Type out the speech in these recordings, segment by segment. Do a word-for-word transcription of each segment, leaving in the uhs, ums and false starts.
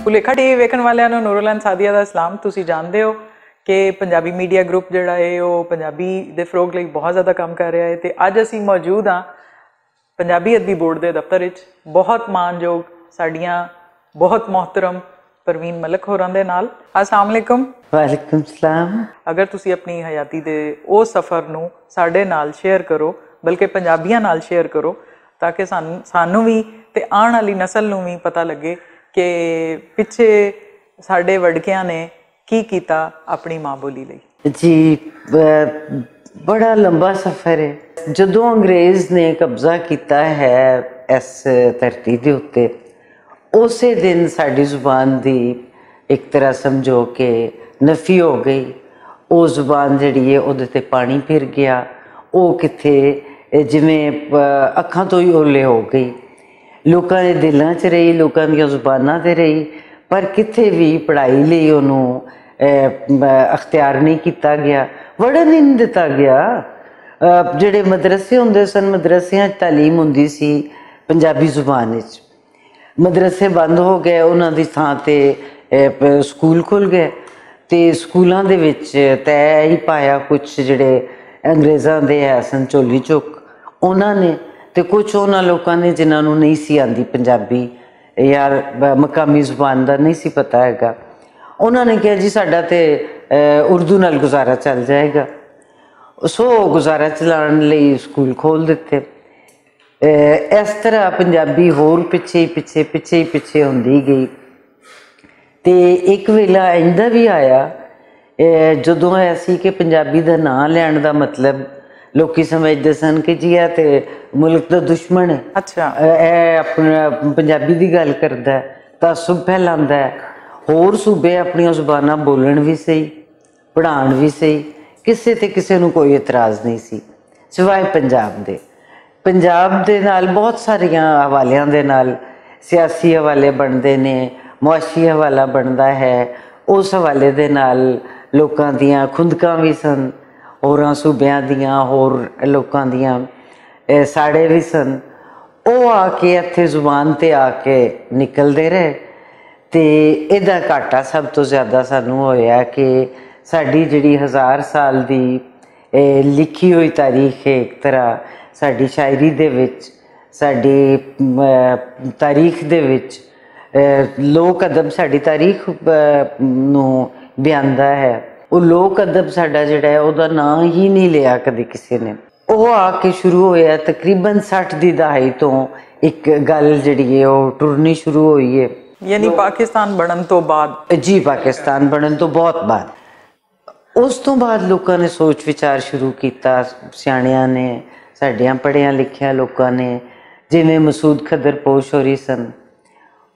پلیکھا ٹی وی ویکھن والیاں نوں نورالان سعدیہ دا اسلام۔ تسی جاندے ہو کہ پنجابی میڈیا گروپ جیہڑا ہے او پنجابی دے فروغ لئی بہت زیادہ کم کر رہیا ہے تے اج اسی موجود ہاں پنجابی ادبی بورڈ دے دفتر وچ بہت مانجوگ ساڈیاں بہت محترم پروین ملک ہوراں دے نال۔ السلام علیکم۔ وعلیکم السلام۔ اگر تسی اپنی حیاتی دے او سفر نوں ساڈے نال شیئر کرو، بلکہ پنجابیاں نال شیئر کرو، تاکہ سانوں وی تے آن والی نسل نوں وی پتہ لگے کہ پچھے ساڈے وڈکیاں نے کی کیتا اپنی ماں بولی لئی۔ جی، بڑا لمبا سفر ہے۔ جدوں انگریز نے قبضہ کیتا ہے اس دھرتی دے اتے، اسے دن ساڈی زبان دی ایک طرح سمجھو کہ نفی ہو گئی۔ او زبان جیہڑی ہے اوہدے تے پانی پھر گیا۔ او کتھے جیویں اکھاں توں ہی اولے ہو گئی۔ لوکاں دے دلاں چ رہی، لوکاں دیاں زباناں تے رہی، پر کتھے وی پڑھائی لئی انہوں اختیار نہیں کیتا گیا، وڑن نہیں دتا گیا۔ جیہڑے مدرسے ہوندے سن، مدرسیاں تعلیم ہوندی سی پنجابی زبان وچ۔ مدرسے بند ہو گئے، انہاں دی تھاں تے سکول کھل گئے۔ تے سکولاں دے وچ تے ایہہ پایا کچھ جیہڑے انگریزاں دے ہے سن چولی چک، انہاں نے تے کچھ انہاں لوکاں نے جنہاں نوں نہیں سی آندی پنجابی یا مقامی زبان دا نہیں سی پتہ ہے گا۔ انہاں نے کہا جی ساڈا تے اردو نال گزارا چل جائے گا۔ سو گزارا چلان لئی سکول کھول دتے۔ اس طرح پنجابی ہور پچھے ہی پچھے پچھے ہی پچھے ہوندی گئی۔ تے اک ویلا ایندا وی آیا جدوں ایہہ سی کہ پنجابی دا ناں لین دا مطلب لوکی سمجھدے سن کہ جی ایہہ تے ملک دا دشمن ہے۔ ایہہ اپنے پنجابی دی گل کردا ہے، تعصب پھیلاندا ہے۔ ہور صوبے اپنیاں زباناں بولن وی صحیح، پڑھان وی صحیح، کسے تے کسے نوں کوئی اعتراض نہیں سی، سوائے پنجاب دے۔ پنجاب دے نال بہت ساریاں حوالیاں دے نال سیاسی حوالے بنتے نے، معاشی حوالہ بنتا ہے۔ اس حوالے دے نال لوکاں دیاں کھندکاں وی سن، ہوراں صوبیاں دیاں ہور لوکاں دیاں ساڑے وی سن۔ او آ کے اتھے زبان تے آ کے نکلدے رہے۔ تے ایہدا گھاٹا سب توں زیادہ سانوں ہویا کہ ساڈی جیہڑی ہزار سال دی لکھی ہوئی تاریخ ہے اک طرح، ساڈی شاعری دے وچ، ساڈی تاریخ دے وچ لوک ادب ساڈی تاریخ نوں بیاندا ہے۔ او لوک ادب ساڈا جیہڑا ہے اوہدا ناں ہی نہیں لیا کدی کسے نے۔ او آ کے شروع ہویا تقریبا سٹھ دی دہائی توں اک گل جیہڑی ہے او ٹرنی شروع ہوئی ہے۔ یعنی پاکستان بنن توں بعد؟ جی پاکستان بنن توں بہت بعد۔ اس توں بعد لوکاں نے سوچ وچار شروع کیتا، سیانیاں نے، ساڈیاں پڑھیاں لکھیاں لوکاں نے، جیویں مسعود کھدر پوش ہوری سن،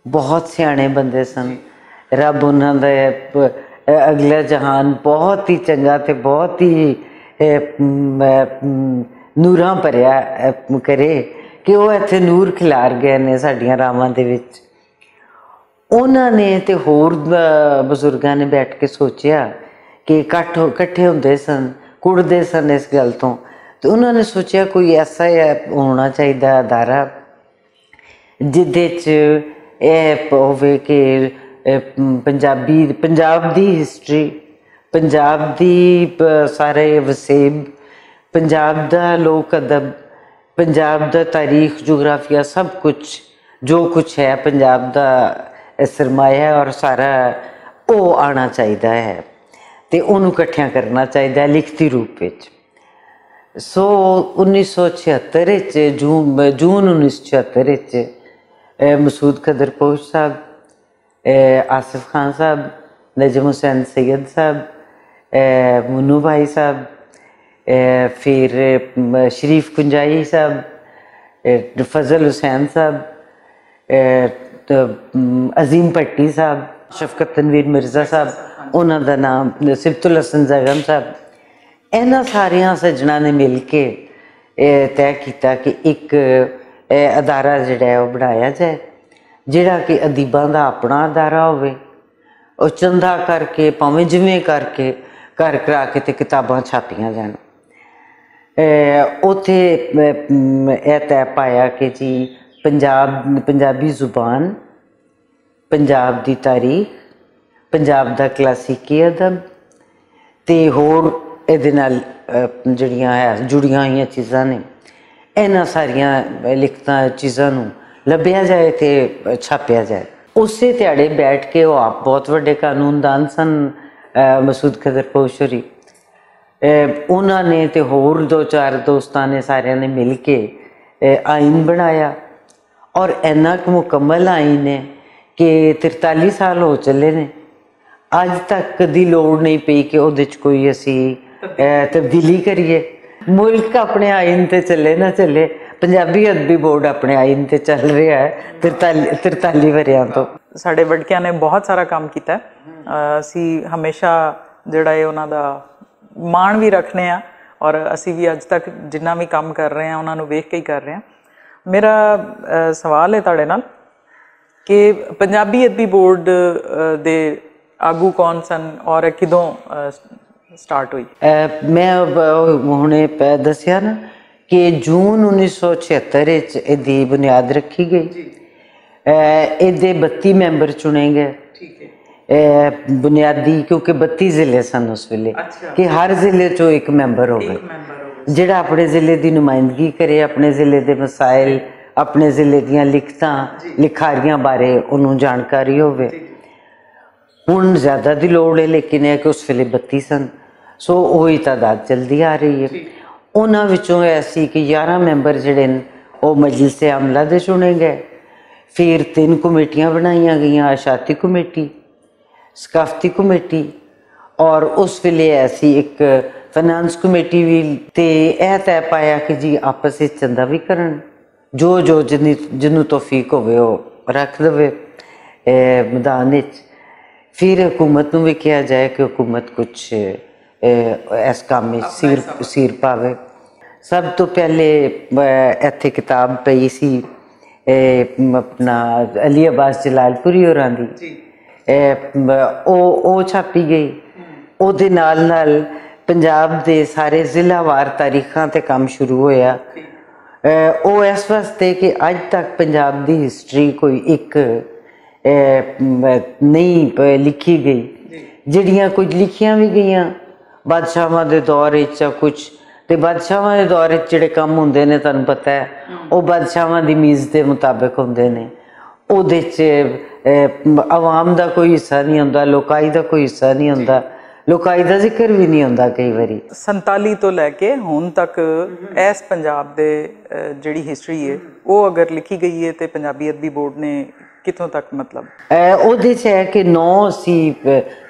بہت سیانے بندے سن۔ رب انہاں دا اگلا جہان بہت ہی چنگا تے بہت ہی نوراں پریا کرے کہ وہ ایتھے نور کھلار گئے نے ساڈیاں راواں دے وچ۔ انہاں نے تے ہور بزرگاں نے بیٹھ کے سوچیا کہ کٹھے ہوندے سن، کڑدے سن اس گل توں، تے انہاں نے سوچیا کوئی ایسا ہونا چاہیدا ادارہ جدے چ ایہہ ہووے کہ پنجابی پنجاب دی ہسٹری، پنجاب دی سارے وسیب، پنجاب دا لوک ادب، پنجاب دا تاریخ جغرافیہ سب کچھ، جو کچھ ہے پنجاب دا سرمایہ اور سارا او آنا چاہیدا ہے۔ تے انہوں کٹھیاں کرنا چاہیدا ہے لکھتی روپ وچ۔ سو انیس سو چھہتر وچ، جون انیس سو چھہتر وچ مسعود کھدر پوش صاحب، آصف خان صاحب، نجم حسین سید صاحب، منو بھائی صاحب، پھر شریف کنجائی صاحب، فضل حسین صاحب، عظیم پٹی صاحب، شفقت تنویر مرزا صاحب، انہاں دا نام سبت الحسن زیغم صاحب، انہاں ساریاں سجناں نے مل کے طے کیتا کہ اک ادارہ جیہڑا ہے او بنایا جائے، جیہڑا کہ ادیباں دا اپنا ادارہ ہووے۔ او چندہ کر کے پاویں جیویں کر کے کر کرا کے تے کتاباں چھاپیاں جان۔ اوتھے ایہہ طے پایا کہ جی پنجابی زبان پنجاب دی تاریخ، پنجاب دا کلاسیکی ادب تے ہور ایہدے نال جڑیاں ہوئیاں چیزاں نے، انہاں ساریاں لکھتاں چیزاں نوں لبھیا جائے تے چھاپیا جائے۔ اسے تیاڑے بیٹھ کے او آپ بہت وڈے قانون دان سن، مسعود قدرپوش ہوری۔ انہاں نے تے ہور دو چار دوستاں نے ساریاں نے مل کے آئین بنایا، اور اینا مکمل آئین ہے کہ ترتالیس سال ہو چلے نے، اج تک کدی لوڑ نہیں پئی کہ اوہدے چ کوئی اسی تبدیلی کریے۔ ملک اپنے آئین تے چلے نہ چلے، پنجابی ادبی بورڈ اپنے آئین تے چل رہیا ہے ترتالیس وریاں تو۔ ساڈے وڈکیاں نے بہت سارا کم کیتا ہے۔ اسی ہمیشہ جیہڑا اے انہاں دا مان وی رکھنے آں، اور اسی وی اج تک جنہاں وی کم کر رہے آں انہاں نوں ویکھ کے ہی کر رہے آں۔ میرا سوال ہے تہاڈے نال کہ پنجابی ادبی بورڈ دے آگو کون سن اور کدوں سٹارٹ ہوئی؟ میں ہنے دسیا نا کہ جون انیس سو چھہتر وچ ایہدی بنیاد رکھی گئی۔ ایہدے بتی میمبر چنے گئے۔ بنیادی کیونکہ بتی ضلع سن اس ویلے، کہ ہر ضلع چوں ایک میمبر ہووے، جیہڑا اپنے ضلع دی نمائندگی کرے، اپنے ضلع دے مسائل، اپنے ضلع دیاں لکھتاں، لکھاریاں بارے انہوں جانکاری ہووے۔ ہن زیادہ دی لوڑ ہے، لیکن ایہہ کہ اس ویلے بتی سن، سو اوہی تعداد چلدی آ رہی ہے۔ انہاں وچوں ایہہ سی کہ یاراں میمبر جیہڑے نے، او مجلس عملہ دے چنے گئے۔ فیر تن کمیٹیاں بنائیاں گئیاں، اشاعتی کمیٹی، ثقافتی کمیٹی، اور اس ویلے ایسی ایک فنانس کمیٹی وی۔ تے ایہہ طے پایا کہ جی آپس وچ چندہ وی کرن، جو جو جنوں توفیق ہووے او رکھ دوے میدان وچ۔ فیر حکومت نوں وی کہیا جائے کہ حکومت کچھ ایس کم وچ سیر پاوے۔ سب توں پہلے ایتھے کتاب پئی سی اپنا علی عباس جلال پوری ہوراں دی، او چھاپی گئی۔ اوہدے نال نال پنجاب دے سارے ضلع وار تاریخاں تے کم شروع ہویا۔ او ایس واسطے کہ اج تک پنجاب دی ہسٹری کوئی اک نہیں لکھی گئی۔ جیہڑیاں کچھ لکھیاں وی گئیاں بادشاہواں دے دور وچ، کچھ تے بادشاہواں دے دور وچ جیہڑے کم ہوندے نے، تہانوں پتہ ہے، او بادشاہواں دی میز دے مطابق ہوندے نے۔ اوہدے وچ عوام دا کوئی حصہ نہیں ہوندا، لوکائی دا کوئی حصہ نہیں ہوندا، لوکائی دا ذکر وی نہیں ہوندا کئی واری۔ سنتالی توں لے کے ہن تک ایس پنجاب دے جیہڑی ہسٹری ہے، او اگر لکھی گئی ہے تے پنجابی ادبی بورڈ نے کتھوں تک، مطلب؟ اوہدے چ ہے کہ نو اسی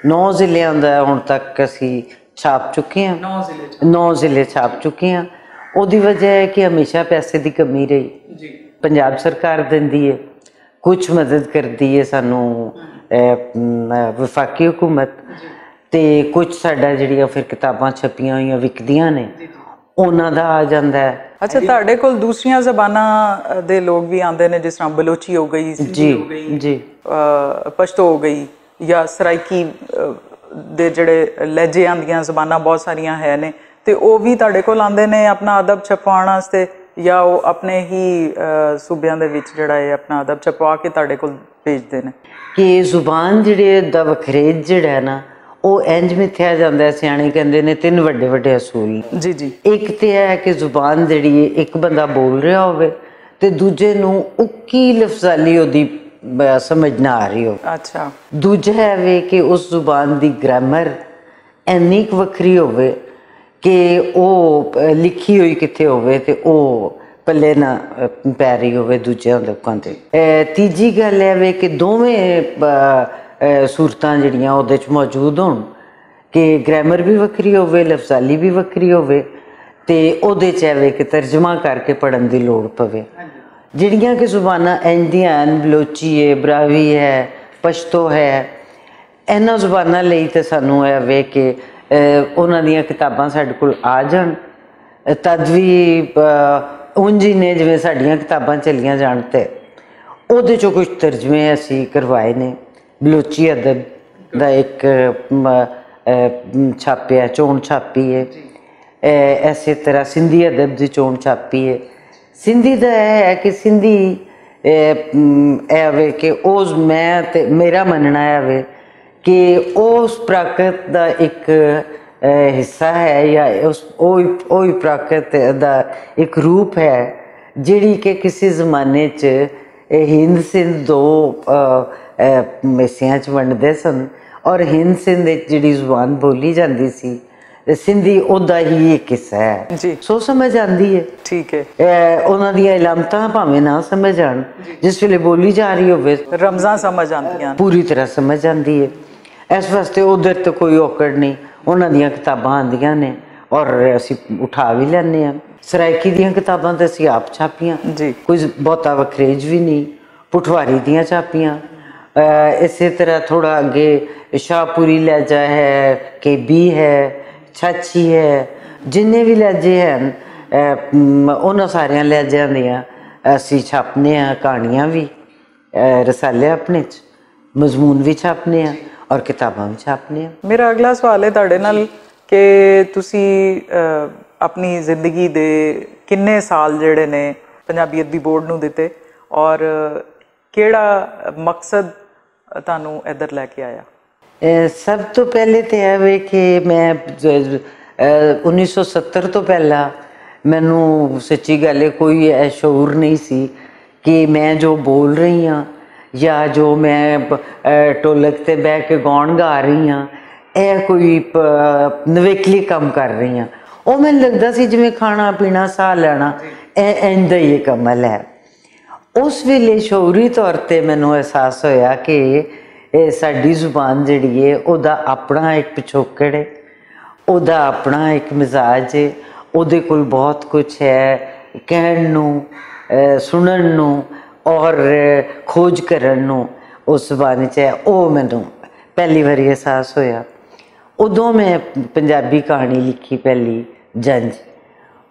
نو ضلعیاں دا ہن تک اسی چھاپ چکے ہاں۔ نو ضلع چھاپ چکے ہاں۔ اوہدی وجہ ہے کہ ہمیشہ پیسے دی کمی رہی۔ پنجاب سرکار دیندی ہے، کچھ مدد کردی ہے سانوں وفاقی حکومت، تے کچھ ساڈا جیہڑیاں فیر کتاباں چھپیاں ہوئیاں وکدیاں نے، انہاں دا آ جاندا ہے۔ اچھا، تہاڈے کول دوسریاں زباناں دے لوگ وی آندے نے، جس طرح بلوچی ہو گئی، سندھی ہو گئی، پشتو ہو گئی، یا سرائیکی دے جیہڑے لہجیاں دیاں زباناں بہت ساریاں ہے نے، تے او وی تہاڈے کول آندے نے اپنا ادب چھپوان واسطے، یا او اپنے ہی صوبیاں دے وچ جیہڑا اے اپنا ادب چھپوا کے تہاڈے کول بھیجدے نے؟ کہ زبان جیہڑی دا وکھریج جیہڑا ہے نا، او اینج متھیا جاندا ہے، سیانے کہندے نے تن وڈے وڈے اصول۔ جی جی۔ اک تے ہے کہ زبان جیہڑی اک بندہ بول رہیا ہووے تے دوجے نوں اکی لفظالی اوہدی سمجھ نہ آ رہی ہووے۔ اچھا۔ دوجا ہے وے کہ اس زبان دی گرامر اینی وکھری ہووے کہ او لکھی ہوئی کتھے ہووے تے او پلے نہ پے رہی ہووے دوجیاں لوکاں دے۔ تیجی گل ہے وے کہ دوویں صورتاں جیہڑیاں اوہدے چ موجود ہون، کہ گرامر وی وکھری ہووے، لفظالی وی وکھری ہووے، تے اوہدے چ ایہہ وے کہ ترجمہ کر کے پڑھن دی لوڑ پوے۔ جیہڑیاں کہ زباناں اینجدیاں ہن، بلوچی ہے، براہوی ہے، پشتو ہے، انہاں زباناں لئی تے سانوں ایہہ وے کہ انہاں دیاں کتاباں ساڈے کول آ جان، تد وی اونج ہی نے جیویں ساڈیاں کتاباں چلیاں جان تے اوہدے چوں کچھ ترجمے اسی کروائے نے۔ بلوچی ادب دا اک چھاپیا چون چھاپی ہے۔ ایسے طرح سندھی ادب دی چون چھاپی ہے۔ سندھی دا ایہہ ہے کہ سندھی اے وے کہ اس میں تے میرا مننا ہے وے کہ اس پراکرت دا ایک حصہ ہے یا اوہی پراکرت دا ایک روپ ہے، جیہڑی کہ کسی زمانے چ ہند سندھ دو حصیاں چ ونڈدے سن، اور ہند سندھ وچ جیہڑی زبان بولی جاندی سی، سندھی اوہدا ہی ایک حصہ ہے۔ سو سمجھ آندی ہے۔ ٹھیک ہے۔ انہاں دیاں علامتاں پاویں نہ سمجھ آن، جس ویلے بولی جا رہی ہووے، رمزاں سمجھ آندیاں۔ پوری طرح سمجھ آندی ہے۔ اس واسطے ادھر تے کوئی اوکڑ نہیں۔ انہاں دیاں کتاباں آندیاں نے، اور اسی اٹھا بھی لینے ہیں۔ سرائیکی دیاں کتاباں تے اسی آپ چھاپیاں۔ جی۔ کوئی بہتا وکھریج بھی نہیں۔ پٹھواری دیاں چھاپیاں۔ اسے طرح تھوڑا اگے شاہ پوری لہجہ ہے، کیبی ہے، چھاچھی ہے، جنہیں بھی لہجے ہیں، انہاں ساریاں لہجیاں دیاں اسی چھاپنے ہاں، کہانیاں بھی، رسالے اپنے چ، مضمون بھی چھاپنے ہاں، اور کتاباں بھی چھاپنے ہاں۔ میرا اگلا سوال ہے تہاڈے نال کہ تسی اپنی زندگی دے کنے سال جیہڑے نے پنجابی ادبی بورڈ نوں دتے، اور کیہڑا مقصد تہانوں ادھر لے کے آیا؟ سب توں پہلے تے ایہہ وے کہ میں انیس سو ستر توں پہلا مینوں سچی گل اے کوئی ایہہ شعور نہیں سی کہ میں جو بول رہی ہاں یا جو میں ٹولک تے بہہ کے گون گا رہی ہاں، ایہہ کوئی نویکلی کم کر رہی ہاں۔ او مینوں لگدا سی جیویں کھانا پینا ساہ لینا، ایہہ ایندا ہی ایک عمل ہے۔ اس ویلے شعوری طور تے مینوں احساس ہویا کہ ساڈی زبان جیہڑی ہے اوہدا اپنا ایک پچھوکڑ ہے، اوہدا اپنا ایک مزاج ہے، اوہدے کول بہت کچھ ہے، کہن نوں، سنن نوں، اور کھوج کرن نوں۔ اس زبان چ ہے او مینوں پہلی واری احساس ہویا۔ ادوں میں پنجابی کہانی لکھی پہلی، جنج۔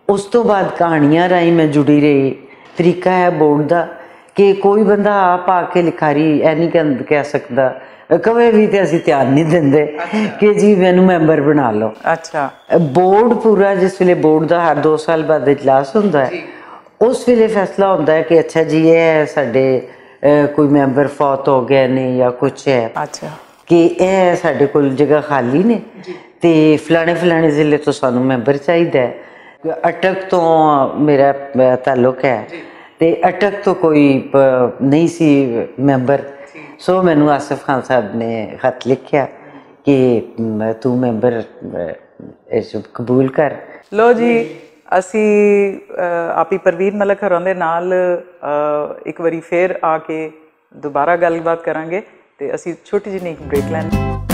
اس توں بعد کہانیاں راہیں میں جڑی رہی۔ طریقہ ہے بورڈ دا کہ کوئی بندہ آپ آ کے لکھاری ایہہ نہیں کہہ سکدا، کوئی وی تے اسی دھیان نہیں دیندے کہ جی مینوں میمبر بنا لو۔ اچھا۔ بورڈ پورا جس ویلے بورڈ دا ہر دو سال بعد اجلاس ہوندا ہے، اس ویلے فیصلہ ہوندا ہے کہ اچھا جی ایہہ ساڈے کوئی میمبر فوت ہو گئے نے یا کچھ ہے، اچھا۔ کہ ایہہ ساڈے کول جگہ خالی نے، تے فلانے فلانے ضلع توں سانوں میمبر چاہیدا ہے۔ اٹک توں میرا تعلق ہے، تے اٹک توں کوئی نہیں سی میمبر۔ سو مینوں آصف خان صاحب نے خط لکھیا کہ توں میمبر قبول کر۔ لو جی، اسی آپی پروین ملک ہراں دے نال ایک واری فیر آ کے دوبارہ گل بات کراں گے، تے اسی چھوٹی جی ایک بریک لین۔